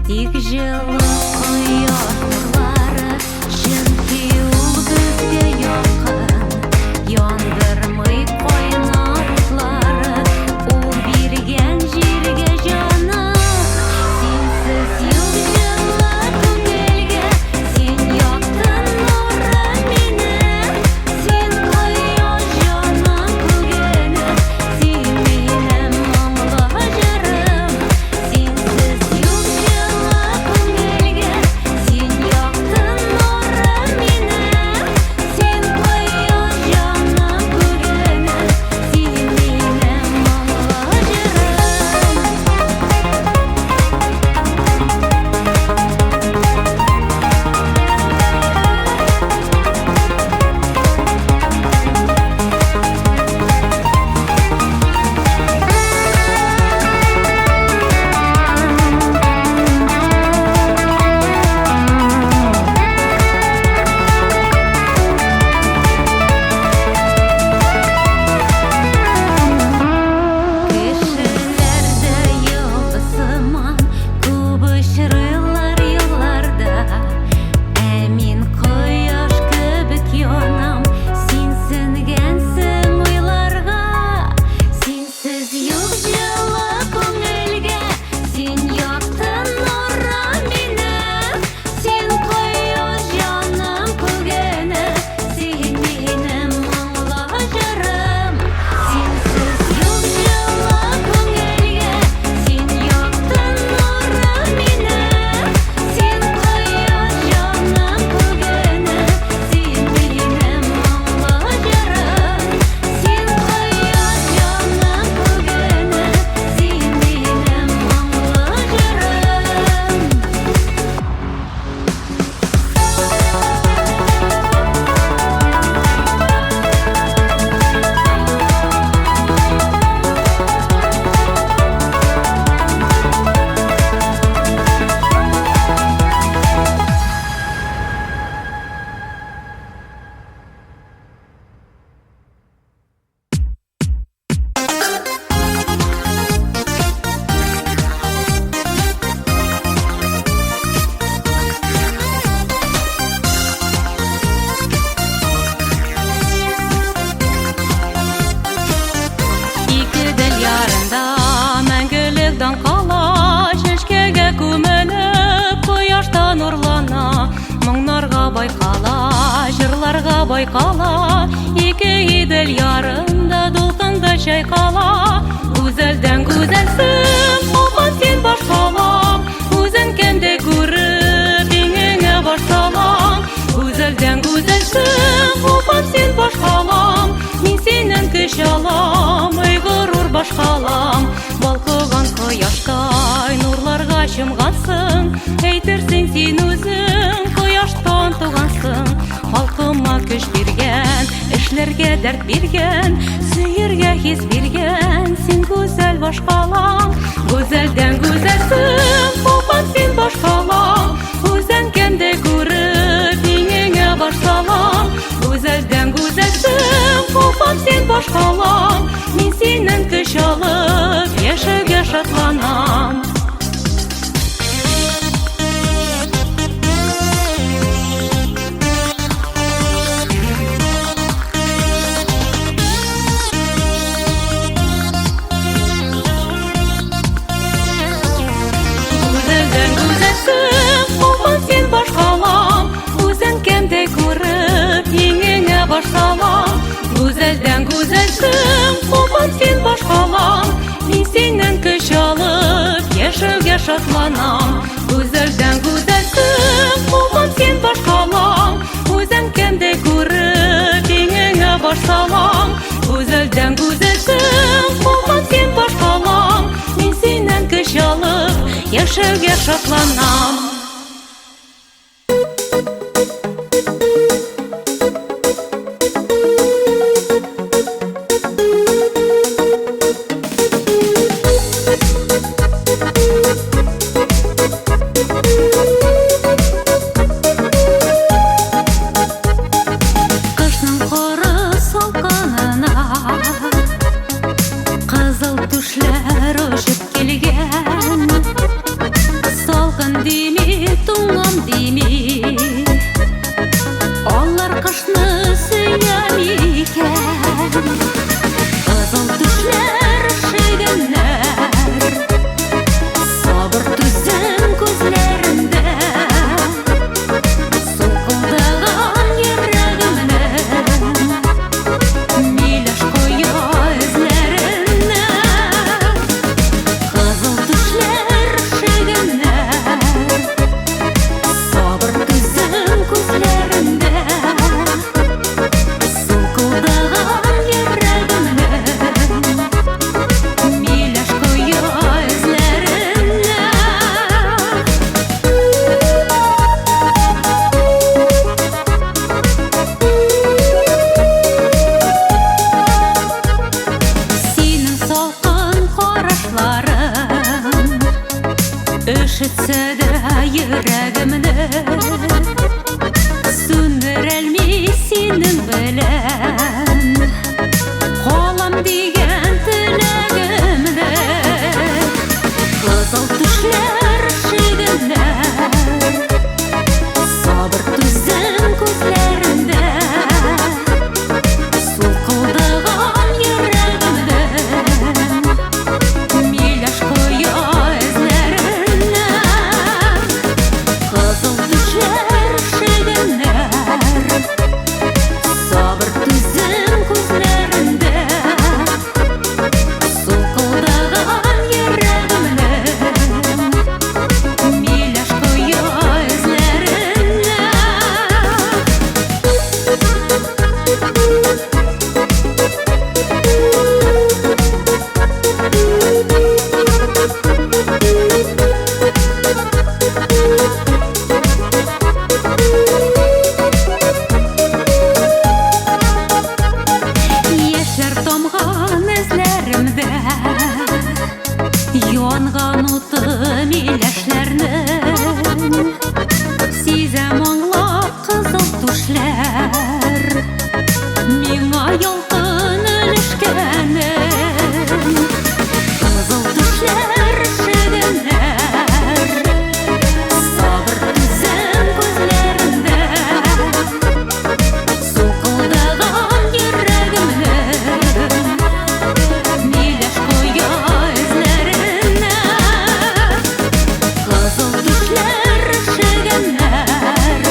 Тик җылы кояш нурлары, чөнки ул безгә якын, яндырмый кайнар утлары, ул биргән җиргә җанын. Синсез юк җылы күңелгә, син якты нурым минем, син кояш җаным күгенә, син минем моңлы җырым. Синсез юк җылы күңелгә, син якты нурым минем, син кояш җаным күгенә, син минем моңлы җырым. Кешеләр дә йолдыз сыман күп очрыйлар юлларда. Ә мин кояш кебек янам, син сенгәнсең уйларга. Синсез юк җылы күңелгә, син якты нурым минем, син кояш җаным күгенә, син минем моңлы җырым. Синсез юк җылы күңелгә, син якты нурым минем, син кояш җаным күгенә, син минем моңлы җырым. Син кояш җаным күгенә, син минем моңлы җырым. Ике дел ярында мәңгелек дан кала, чәчкәгә күмелеп, кояшта нурлана, моңнарга байкала, җырларга байкала. Ике идел ярында дулкында чайкала. Гүзәлдән гүзәлсең, апам син башкалам, үзең кемдә күреп, иңеңә баш салам. Гүзәлдән гүзәлсең, апам син башкалам, мин синнән көч алам, эй горур башкалам. Балкыган кояштай нурларга чумгансың, әйтерсең син үзең кояштан тугансың. Халкыма көч биргән, эшләргә дәрт биргән, сөяргә хис биргән, син гүзәл башкалам. Гүзәлдән гүзәлсең, апам син башкалам, үзең кемдә күреп, иңеңә баш салам. Гүзәлдән гүзәлсең, апам син башкалам, мин синнән көч алып, яшәүгә шатланам. Гүзәлдән гүзәлсең, апам син башкалам, үзең кемдә күреп, иңеңә баш салам. Гүзәлдән гүзәлсең, апам син башкалам, мин синнән көч алып, яшәүгә шатланам. Гүзәлдән гүзәлсең, апам син башкалам, үзең кемдә күреп, иңеңә баш салам. Гүзәлдән гүзәлсең, апам син башкалам, мин синнән көч алып, яшәүгә шатланам. Кышның коры салкынына кызыл түшләр очып килгән. Салкын туңам дими. Алар кышны сөя микән? Кызыл түшләр өшегәннәр, сабыр түзем күзләрендә. Сулкылдаган йөрәгемнең миләш коя эзләренә. Кызыл түшләр өшегәннәр, сабыр түзем күзләрендә. Сулкылдаган йөрәгемнең миләш коя эзләренә. Синең салкын карашларың өшетсә дә йөрәгемне, сүндерәлми синең белән калам дигән теләгемне. Кызыл түшләр өшегәннәр, сабыр түзем күзләрендә. Сулкылдаган йөрәгемнең миләш коя эзләренә. Кызыл түшләр өшегәннәр, сабыр түзем күзләрендә. Сулкылдаган йөрәгемнең миләш коя эзләренә. Яшьләр тамган эзләремдә, янган уты миләшләрнең. Сизәм аңлап, кызыл түшләр миңа ялкын өләшкәнен. Кызыл түшләр өшегәннәр, сабыр түзем күзләрендә. Сулкылдаган йөрәгемнең миләш коя эзләренә. Кызыл түшләр өшегәннәр,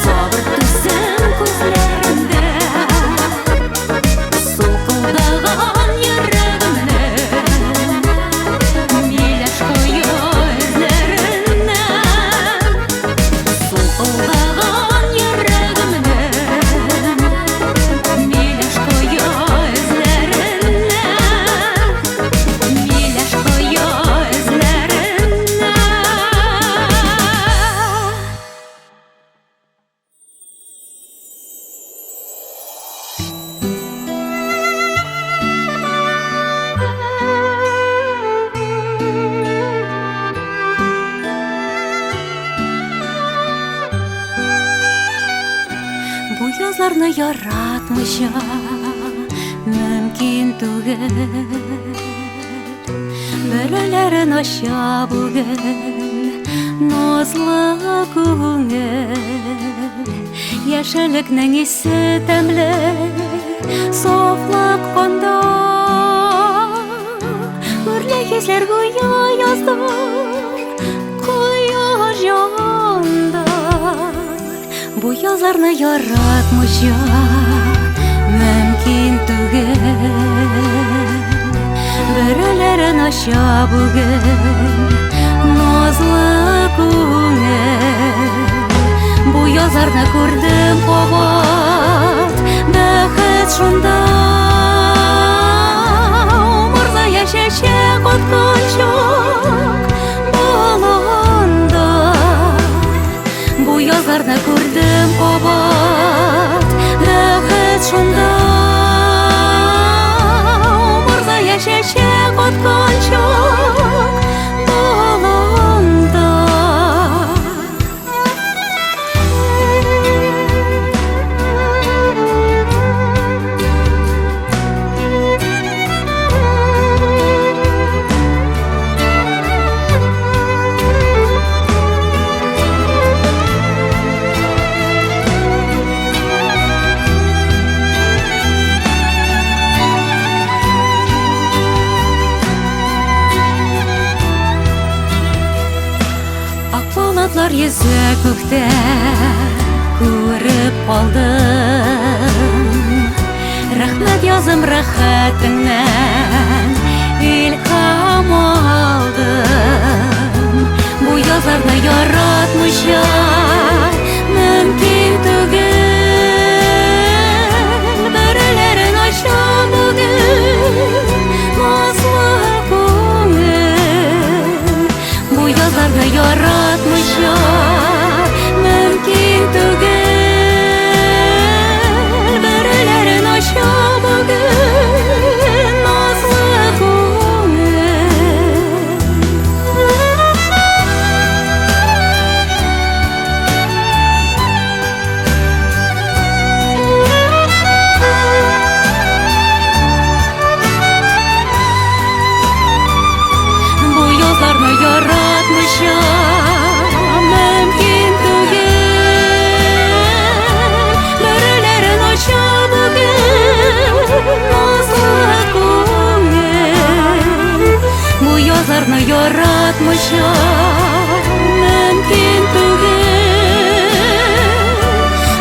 сабыр түзем күзләрендә. Сулкылдаган йөрәгемнең миләш коя эзләренә. Сулкылдаган йөрәгемнең миләш коя эзләренә. Миләш коя эзләренә. Бу язларны яратмыйча мөмкин түгел. Бөреләрен ача бүген назлы күңел. Яшеллекнең исе тәмле, сафлык канда. Үрле хисләр гүя язда, кояш җанда. Бу язларны яратмыйча мөмкин түгел. Бөреләрен ача бүген назлы күңел. Бу язларны күрдем кабат, бәхет шунда. Умырзая чәчәк аткан чак баланда. Бу язларны күрдем кабат, бәхет шунда. Умырзая чәчәк аткан чак. Болытлар йөзә күктә, күреп калдым. Рәхмәт язым рәхәтеңнән илһам алдым. Бу язларны яратмыйча мөмкин түгел. Бөреләрен ача бүген назлы күңел. Бу язларны яратмыйча мөмкин түгел. Бөреләрен ача бүген назлы күңел. Бу язларны яратмыйча мөмкин түгел. Бөреләрен ача бүген назлы күңел. Бу язларны яратмыйча мөмкин түгел.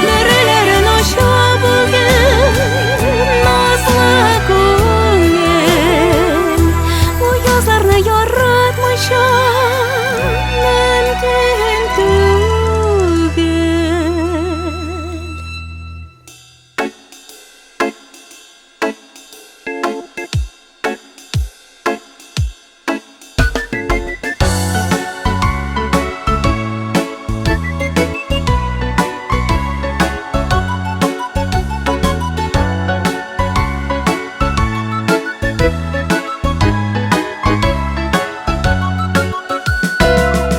Бөреләрен ача бүген назлы күңел. Бу язларны яратмыйча мөмкин түгел.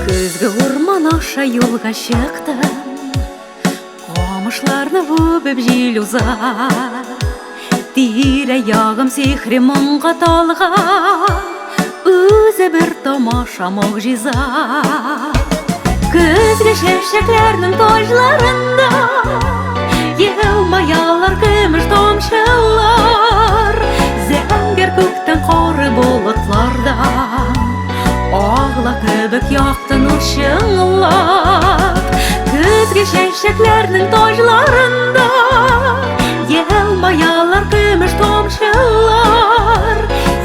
Көзге урман аша юлга чыктым, Камышларны үбеп җил уза. Тирә ягым сихри моңга талган, Үзе бер тамаша могҗиза. Көзге чәчәкләрнең таҗларында Елмаялар көмеш тамчылар. Зәңгәр күктән кары болытлардан Агла кебек якты нур чыңлап. Көзге чәчәкләрнең таҗларында Елмаялар көмеш тамчылар.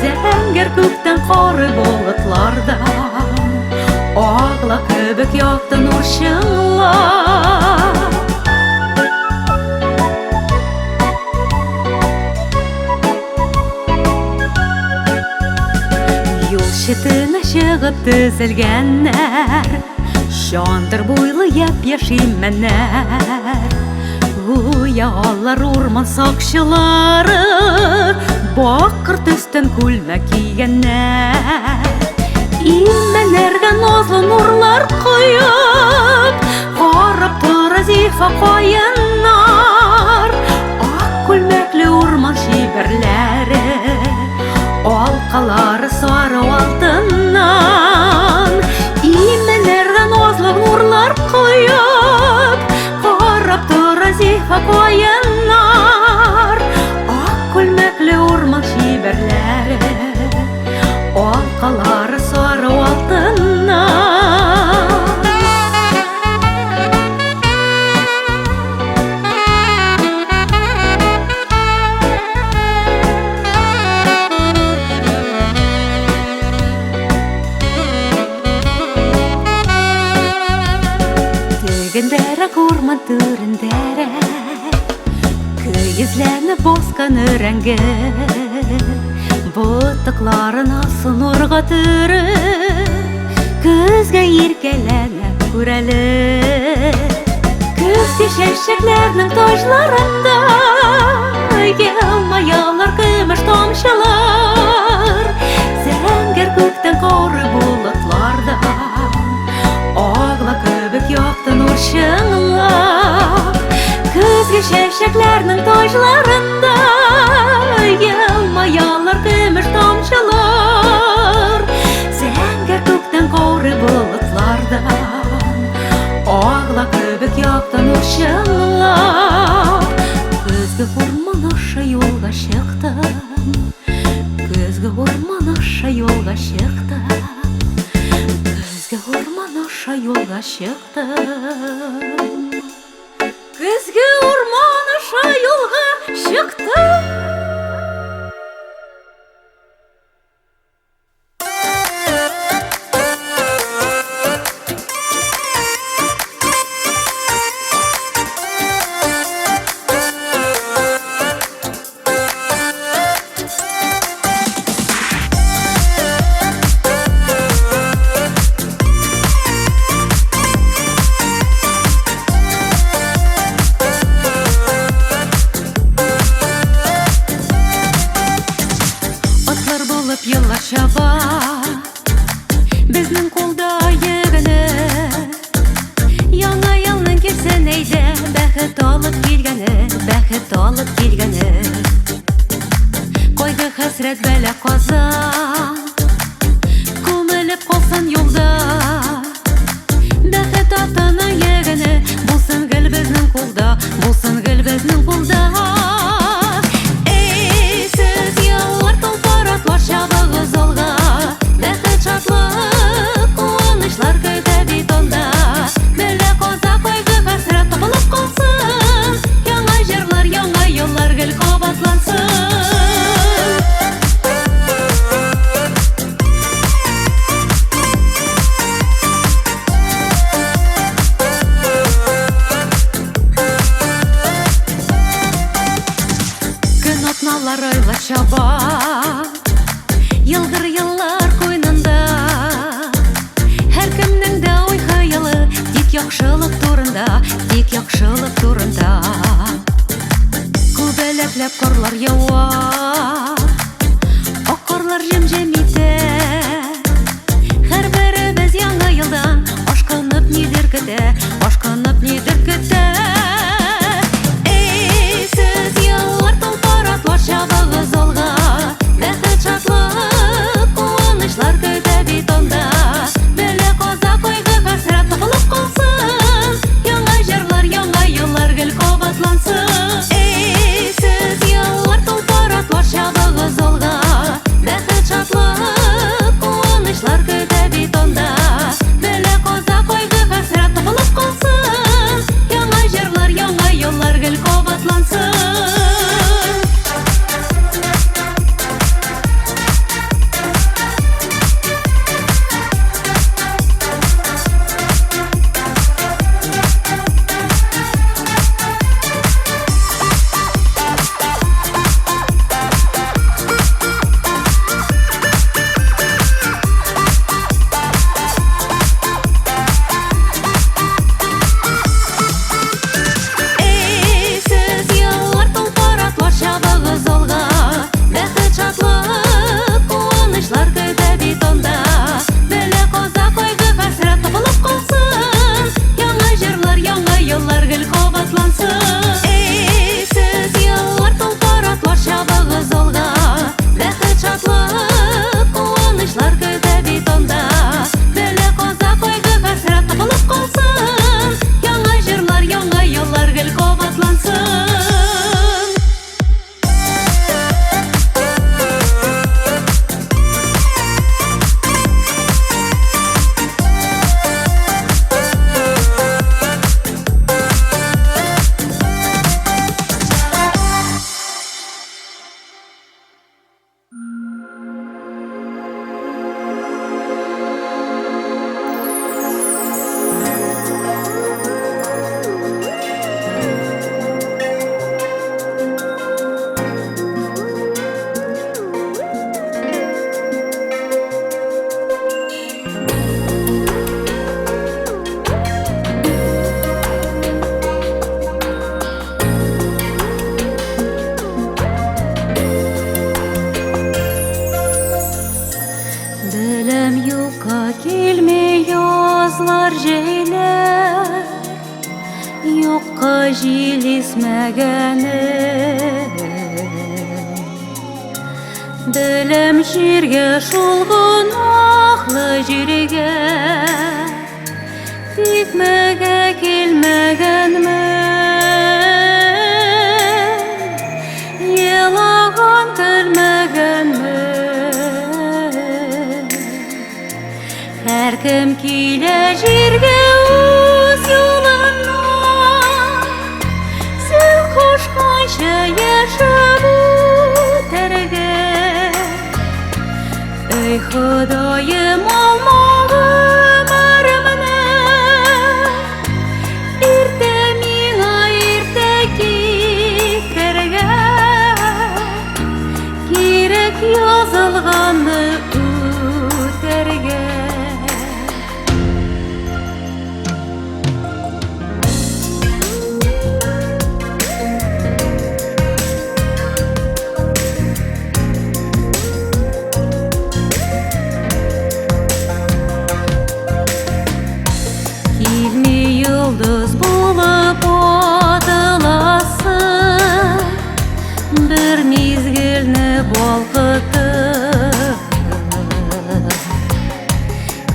Зәңгәр күктән кары болытлардан Агла кебек якты нур чыңлап. Юл читенә чыгып төзелгәннәр Чандыр буйлы япь-яшь имәннәр. Гүя алар урман сакчылары, Бакыр төстән күлмәк кигәннәр. Имәннәргә назлы нурлар коеп, Карап тора зифа каеннар. Ак күлмәкле урман чибәрләре, Алкалары сары алтыннан. Имәннәргә назлы нурлар коеп, Карап тора зифа каеннар. Ак күлмәкле урман чибәрләре, Алкалары сары алтыннан. Тегендәрәк урман түрендәрәк Көйөзләнеп баскан өрәңге, Ботакларын алсу нурга төреп, Көзгә иркәләнә күрәле. Көзге чәчәкләрнең таҗларында Елмаялар көмеш тамчылар. Зәңгәр күктән кары болытлардан Агла кебек якты нур чыңлап. Көзге чәчәкләрнең таҗларында Елмаялар көмеш тамчылар. Зәңгәр күктән кары болытлардан Агла кебек якты нур чыңлап. Көзге урман аша юлга чыктым, Көзге урман аша юлга чыктым. Көзге Көзге урман аша юлга чыктым. Көзге урман аша юлга чыктым. Атлар булып еллар чаба, безнең кулда йөгәне. Яңа елның килсен әйдә, бәхет алып килгәне, бәхет алып килгәне. Кайгы, хәсрәт, бәла, каза күмелеп калсын юлда. Бәхет атының йөгәне булсын гел безнең кулда, булсын гел безнең кулда. Эй, сез еллар, тулпар атлар, чабыгыз алга. Бәхет, шатлык, куанычлар көтә бит анда. Бәла, каза, кайгы, хәсрәт табылып калсын. Яңа җырлар, яңа еллар гел кабатлансын. Көн, атналар, айлар чаба, елгыр еллар куйнында. Һәркемнең дә уй хыялы тик яхшылык турында, тик яхшылык турында. Күбәләкләп карлар ява, ак карлар җем-җем итә. Һәрберебез яңа елдан ашкынып нидер көтә, ашкынып нидер көтә. Эй, сез еллар, тулпар атлар, чабыгыз алга. Бәхет, шатлык, куанычлар көтә бит анда. Бәла, каза, кайгы, хәсрәт табылып калсын. Яңа җырлар, яңа еллар гел кабатлансын. Эй, сез еллар, тулпар атлар, чабыгыз алга. Бәхет, шатлык, куанычлар көтә бит анда. Бәла, каза, кайгы, хәсрәт табылып калсын. Яңа җырлар, яңа еллар гел кабатлансын. Эй, сез еллар, тулпар атлар, чабыгыз алга. Бәхет, шатлык, куанычлар көтә бит анда. Бәла, каза, кайгы, хәсрәт табылып калсын. Яңа җырлар, яңа еллар гел кабатлансын. Эй, сез еллар, тулпар атлар, чабыгыз алга. Бәхет, шатлык, куанычлар көтә бит анда. Бәла, каза, кайгы, хәсрәт табылып калсын. Яңа җырлар, яңа еллар гел кабатлансын. Беләм, юкка килми язлар, җәйләр, юкка җил исмәгәне. Беләм, җиргә, шул гөнаһлы җиргә, тикмәгә килмәгәнмен, елаган көлмәгәнмен. Һәр Һәркем килә җиргә үз юлыннан, Син кушканча яшәп үтәргә. Эй, Ходаем, алма гомеремне, Иртә миңа иртә китәргә. Кирәк язылганны үтәргә. Килми йолдыз булып атыласы, Бер мизгелне балкытып.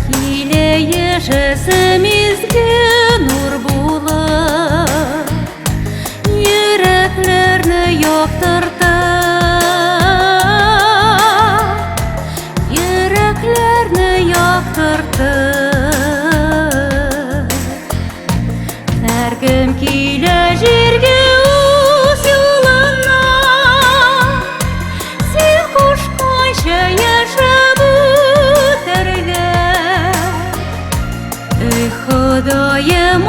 Килә яшәсем изге нур булып, Йөрәкләрне яктыртып, Йөрәкләрне яктыртып. Һәркем килә җиргә үз юлыннан, Син кушканча яшәп үтәргә. Эй, Ходаем,